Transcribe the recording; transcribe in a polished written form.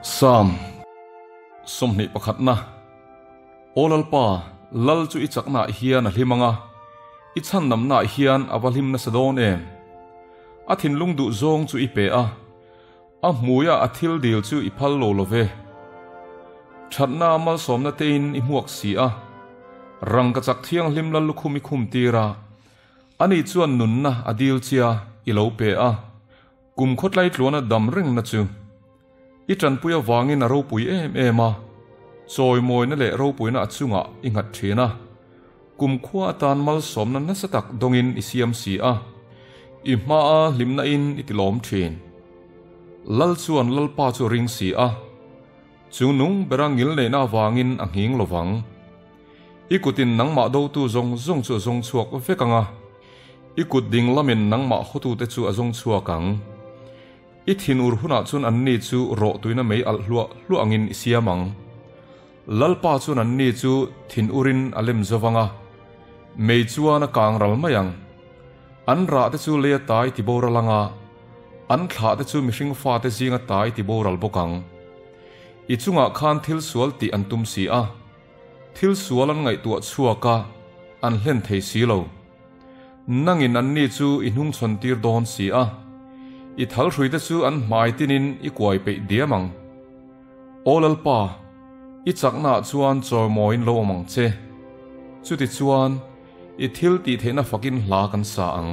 Psalm 21 na Aw Lalpa, Lal chu i chaknaah hian a hlim ang a, i chhandamnaah hian a va hlim nasa dawn em? A thinlung duh zawng chu i pe a, a hmuia a thil dil chu i phal lo lo ve. Thatna malsawmna tein i hmuak si a, rangkachak thianghlim Lal lukhum i khum tir a, ani chuan nunna a dil chia i lo pe a, kum khawtlai tluana dam rengna chu i tanpui avangin a ropui em em a, chawimawina leh ropuina a chungah i nghat thin a, kum khua atan malsawmna nasa tak dawngin i siam si a, i hmaa hlimna in i tilawm thin. Lal chuan Lalpa chu a ring si a, chu nung bera ngil neihna avangin a nghing lovang. I kutin nangmah dotu zawng zawng chu a zawng chhuak vek ang a, i kut ding lamin nangmah hawtute chu a zawng chhuak ang. I thinur hunah chuan anni chu rawh tuina mei alh hluah hluah angin i siam ang. Lalpa chuan anni chu thinurin a lem zo vang a, mei chuan a kang ral mai ang. An rah te chu lei a tai ti boral ang a, an thlah te chu mihring fate zinga tai ti boral bawk ang. I chungah khan thil sual tih an tum si a, thil sual an ngaihtuah chhuak a, an hlen thei si lo. Nangin anni chu i hnungchhawn tir dawn si a, i thalhruite chu an hmai tinin i kuai peih diam ang. Aw Lalpa, i chaknaah chuan chawimawiin lo awm ang che. Chutichuan, i thil tih theihna fakin hla kan sa ang.